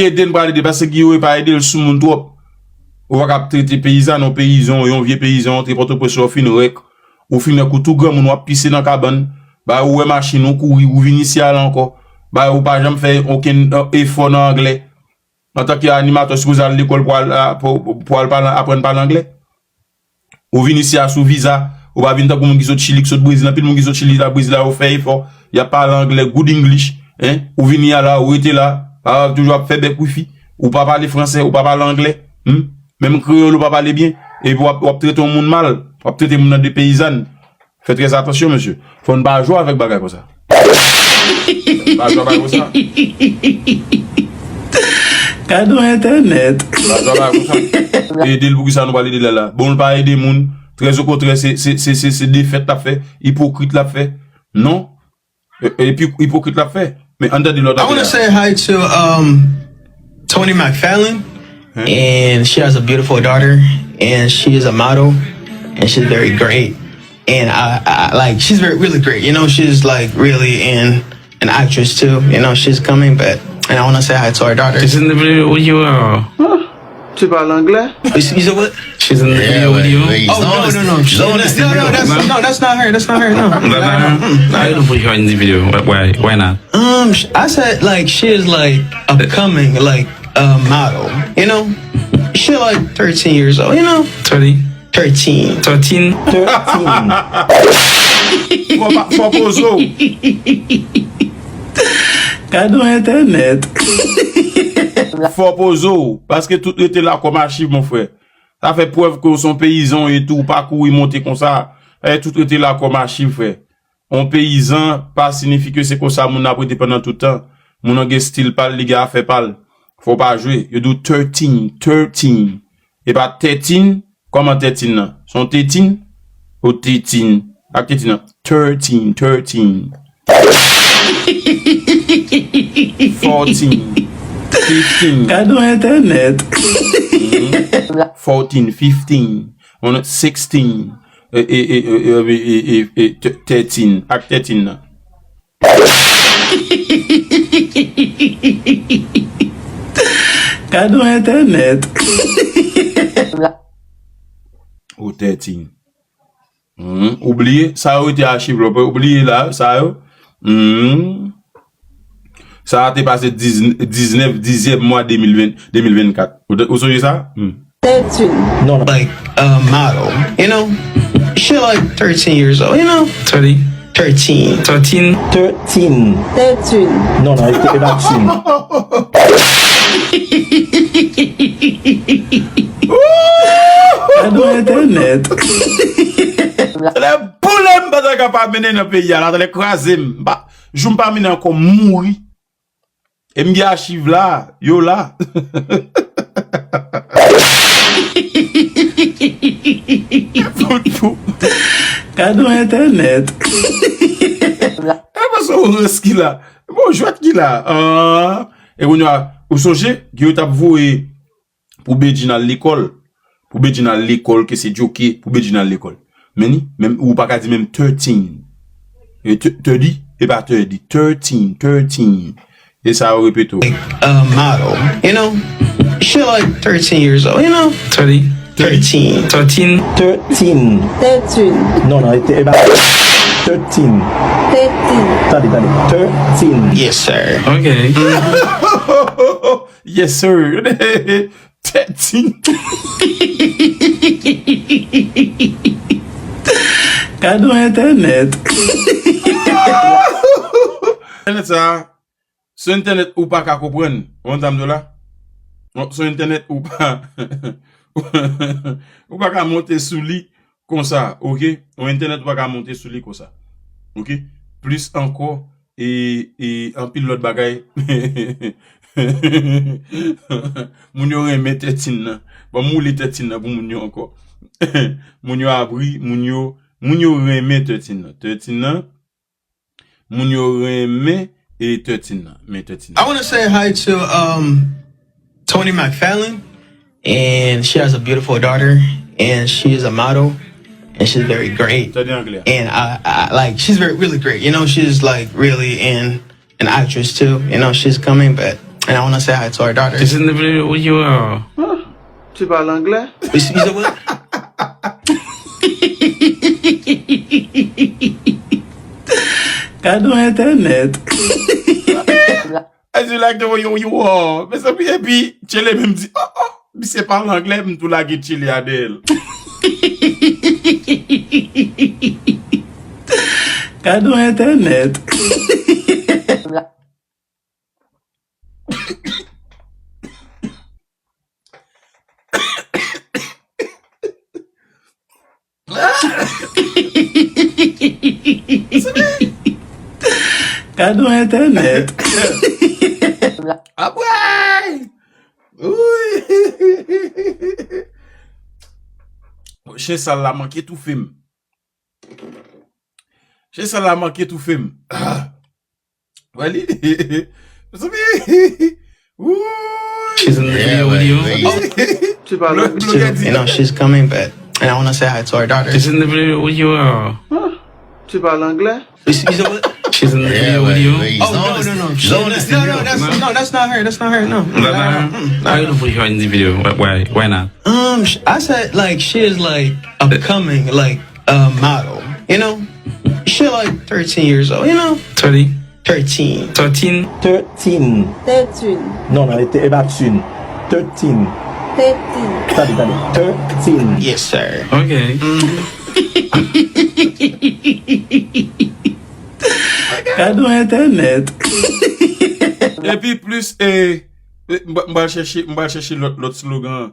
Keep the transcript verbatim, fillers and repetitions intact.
Ede n pral ede, paske Guy Wewe pa ede l sou moun twòp. Ou pa ka ap trete peyizàn, yon peyizan, yon vye peyizan, antre Pòtoprens, lè w fin rèk, ou fin rèk, ou tou granmoun, w ap pise nan kabann, ba ou wè machin, ou kouri, ou vin isi a la ankò. Ba ou pa janm fè okenn, eh, efò nan anglè. Antanke animatè, w sipoze al lekòl pou al, a, pou, pou al pale, aprann pale anglè. Ou vin isi a sou viza, ou pa vin tankou moun ki sot Chili, ki sot Brezil. Anpil moun ki sot Chili la, Brezil la, yo fè efò, y ap pale anglè, good English, en. Ou vini a la, ou rete la, pa toujou ap fè bèk wifi. Ou pa pale fransè, ou pa pale anglè, hmm? Menm kreyòl, ou pa pale byen. Epi w ap, w ap trete yon moun mal, w ap trete moun nan de peyizàn. Fè trè atansyon, mesye. Fò n pa jwe avèk bagay konsa. Pa jwe bagay konsa. Gade yon entènèt. Pa jwe bagay konsa. Ede l, poukisa nou pral ede l la? Bon, l pa ede moun. Trè okontrè, se, se, se, se, se defèt l ap fè. Ipokrit l ap fè. Non. E, e, epi, ipokrit l ap fè. Men ann tande lòt. I want to say hi to, um, Tony McFarlane, and she has a beautiful daughter, and she is a model, and she's very great. And I, I like, she's very, really great. You know, she's like really in an actress too. You know, she's coming, but and I want to say hi to her daughter. She's in the video with you. Uh, Tu parles anglais? You, s- you said what? She's in the video with you. Oh, no, no, no. No, no, that's, no, that's not her. That's not her. No. But, uh, I don't put her in the video. Why? Why not? Um, sh- I said like she is like upcoming, like a model. You know, she like thirteen years old. You know, thirty. Thirteen. Thirteen. Fò pa- fò poze w. Gade yon entènèt. Fò poze w, paske tout rete la kòm achiv, mon frè. Sa fè prèv ke w se yon peyizan e tou, ou pa kouri monte konsa. Sa fè tout rete la kòm achiv, frè. Yon peyizan pa siyifi ke se konsa moun nan ap rete pandan tout tan. Moun nan gen stil pa l, li gen afè pa l. Fò w pa jwe. Yo di w thirteen, thirteen. E pa thirteen, kòman thirteen nan? Se yon tetin? Ou tetin. Ak tetin nan. Thirteen, thirteen. Fourteen, fifteen. Gade yon entènèt. Fourteen, fifteen, on sixteen, e, e, thirteen, ak thirteen nan. Gade yon entènèt. Ou thirteen. Hmm, ou bliye, sa yo rete achiv la, ou bliye la, sa yo. Hmm. Sa a te pase diz, diznèf, dizyèm mwa de mil ven, de mil vennkat. Ou, ou sonje sa? Hmm. Thirteen. Non, non. Like a model, you know? She like thirteen years old, you know? Thirty. Thirteen. Thirteen. Thirteen. Thirteen. Non, non, e, e pa teen. Gade yon entènèt. Talè boule m pa ta ka pa mennen nan peyi a la, talè kraze m. M pa, jou m pa mennen ankò, m mouri. E m gen achiv la, yo la. Fout fou. Gade yon entènèt. E pa se yon rans ki la. Bon, jwèt ki la. Ah. E kounye a, ou sonje, ki yo t ap voye pou Bedjine al lekòl. Pou Bedjine al lekòl, ke se djoke, pou Bedjine al lekòl. Men ni, menm, ou pa ka di menm thirteen. E th- thirty, e pa thirty, thirteen, thirteen. E sa yo repete w. A model, you know? She like thirteen years old, you know? Thirty. Thirteen. Thirteen. Thirteen. Thirteen. Non, non, e, e pa thirteen. Thirteen. Tande, tande. Thirteen. Yes, sir. Ok. Yes, sir. Thirteen. Gade yon entènèt. Entènèt sa, se yon entènèt ou pa ka konprann. Ou konn sa m di w la? Non, se yon entènèt ou pa, ou pa ka monte sou li konsa, ok? Yon entènèt ou pa ka monte sou li konsa. Ok? Plis ankò, e, e anpil lòt bagay. Moun yo renmen thirteen nan. Bon, m woule thirteen nan pou moun yo ankò. Moun yo ap ri, moun yo, moun yo renmen thirteen nan. Thirteen nan, moun yo renmen e thirteen nan. Men thirteen nan. I want to say hi to, um, Tony McFarlane, and she has a beautiful daughter, and she is a model, and she's very great. Tande anglè. And I, I like, she's very, really great. You know, she's like really in an actress too. You know, she's coming, but And I want to say hi to our daughters. This is the video you are. Tu parles anglais? You, you said what? Kado entènèt. As you like the way you, you are. Mezanmi, epi Tchele menm di, oh, oh, misye pale anglè, m tou lage Tchele a dèyè l. Kado entènèt. Kado entènèt. Abway! Wi! Chen sal la manke toufe m. Chen sal la manke toufe m. Ah. Wè li. Mezanmi. Wouy. She's in the video with you. Tu parles anglais? You know, she's coming, but, and I want to say hi to our daughters. She's in the video with you. Tu parles anglais? You see, you see what? She's in the video with you. Oh, no, no, no. No, no, that's, no, that's not her. That's not her, no. That's not her? Mm, why you don't put her in the video? Why, why, why not? Um, sh- I said, like, she is, like, upcoming, like, a model, you know? She, like, thirteen years old, you know? Thirty? Thirteen. Thirteen? Thirteen. Thirteen. Non, non, e pa thirteen. Thirteen. Thirteen. Tande, tande. Thirteen. Yes, sir. Ok. Kado entènèt. Epi plis, e, e, m pral chèche, m pral chèche lòt, lòt slogan.